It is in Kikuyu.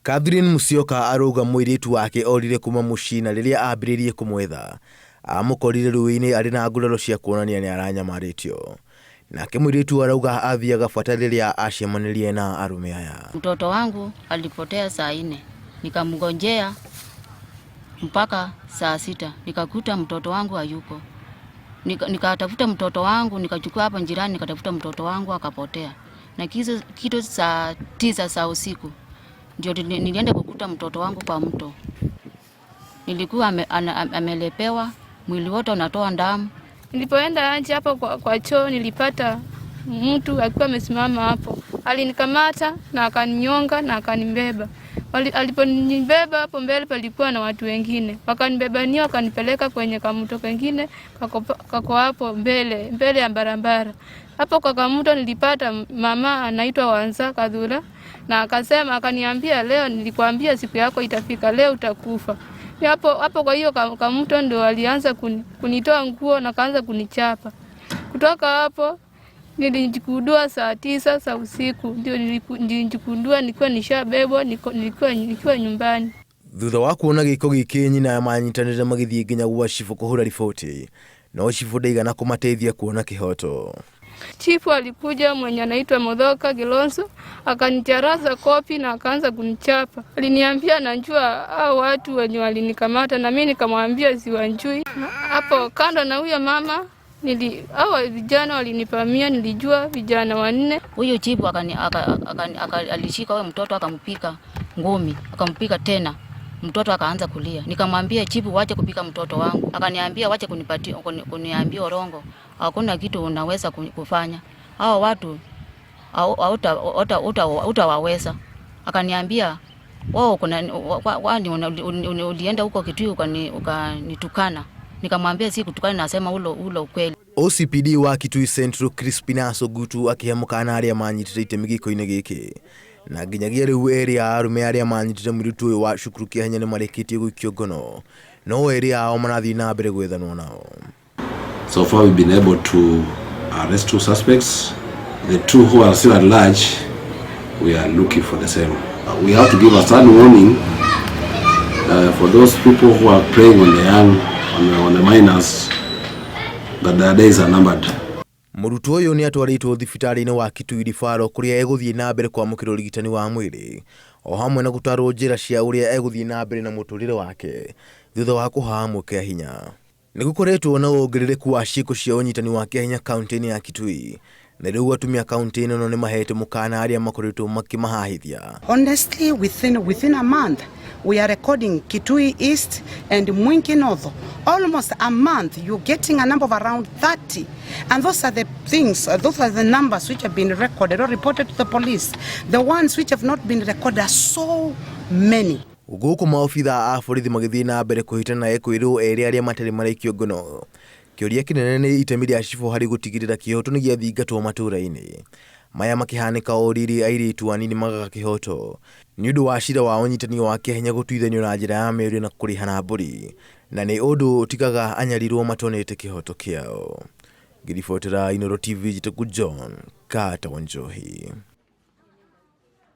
Catherine Musyoka arauga mũirĩtu wake orire kuma mũciĩ na rĩrĩa ambĩrĩirie kũmwetha amũkorire rũĩ-inĩ arĩ na nguraro cia kuonania nĩ aranyamarĩtio. Nake mũirĩtu arauga athiaga bata rĩrĩa acemanirie na arũme aya. Mtoto wangu alipotea saa 4, nikamngojea mpaka saa 6, nikakuta mtoto wangu hayuko. Nikatafuta mtoto wangu, nikachukua hapa jirani, nikatafuta mtoto wangu akapotea. Na kitu saa 9 za usiku ndio nilienda kukuta mtoto wangu kwa mto. Nilikuwa amelepewa, mwili wote unatoa damu. Nilipoenda nje hapo kwa choo nilipata mtu akiwa amesimama hapo. Alinikamata na akaninyonga na akanibeba. Aliponibeba hapo mbele palikuwa na watu wengine. Wakanibebania wakanipeleka kwenye kamto kengine kako hapo mbele ya barabara. Hapo kwa kamto nilipata mama anaitwa Wanza Kadhura na akasema, akaniambia leo nilikwambia siku yako itafika, leo utakufa. Hapo kwa hiyo kamto ndio alianza kunitoa nguo na kaanza kunichapa. Kutoka hapo nilijikundua saa 9 za usiku, ndio nilijikundua nilikuwa nishabebwa, nilikuwa nyumbani. Thutha wa kuona gĩko gĩkĩ nyina manyitanĩire magĩthiĩ nginya gwa cibũ kũhũra riboti, no cibũ ndaigana kũmateithia kuona kĩhoto. Chifu alikuja mwenye anaitwa Muthoka Kilonzo akanicharaza kopi na akaanza kunichapa. Aliniambia anajua hao watu wenye walinikamata na mimi nikamwambia siwajui. Hapo kando na huyo mama hao vijana walinipamia, nilijua vijana 4. Huyo chifu alishika huyo mtoto akampika ngumi, akampika tena. Mtoto akaanza kulia. Nikamwambia chifu wache kupika mtoto wangu. Akaniambia wache kuniambia urongo. Hakuna kitu unaweza kufanya. Hao watu hutawaweza. Akaniambia wao ulienda huko Kitui ukanitukana. Nikamwambia si kutukana, nasema ulo ukweli. OCPD wa Kitui Central Crispinus Ogutu akĩhe na arĩa manyitĩte itemi gĩko-inĩ gĩkĩ na nginyagia rĩu erĩ a arũme arĩa manyitĩte mũirĩtu ũyũ wa cukuru kĩahenya nĩ marĩkĩtie gũikio ngono, no erĩ ao marathiĩ na mbere gwethanwo nao. So far we've been able to arrest 2 suspects. The 2 who are still at large, we are looking for the same. We have to give a stern warning for those people who are preying on the young, on the minors, that their days are numbered. Mũrutwo ũyũ nĩ atwarĩtwo thibitarĩ-inĩ wa Kitui Referral kũrĩa egũthiĩ na mbere kwamũkĩra ũrigitani wa mwĩrĩ o hamwe na gũtarwo njĩra cia ũrĩa egũthiĩ na mbere na mũtũrĩre wake thutha wa kũhahamwo kĩa hinya. Nĩ gũkoretwo na wongerereku wa ciĩko cia ũnyitani wa kĩa hinya kaunti-inĩ ya Kitui na rĩu atumia kaunti-inĩ ĩno nĩ mahete mũkana arĩa makoretwo makĩmahahithia. Honestly, within a month we are recording Kitui East and Mwingi North. Almost a month you're getting a number of around 30, and those are the things, those are the numbers which have been recorded or reported to the police. The ones which have not been recorded are so many. Gũkũ maobitha a borithi magĩthiĩ na mbere kũhĩtana na ekwĩrwo erĩ arĩa matarĩ maraikio ngono. Kĩũria kĩnene nĩ itemi rĩa cibũ harĩ gũtigĩrĩra kĩhoto nĩ gĩathingatwo matũũra-inĩ. Maya makĩhanĩka o rĩrĩ airĩtu anini magaga kĩhoto nĩ ũndũ wa cira wa ũnyitani wa kĩahenya gũtuithanio na njĩra ya mĩario na kũrĩha na mbũri, na nĩ ũndũ ũtigaga anyarirwo matonete kĩhoto kĩao. Ngĩribotera Inooro TV, njĩtagwo John Carter Wanjohi.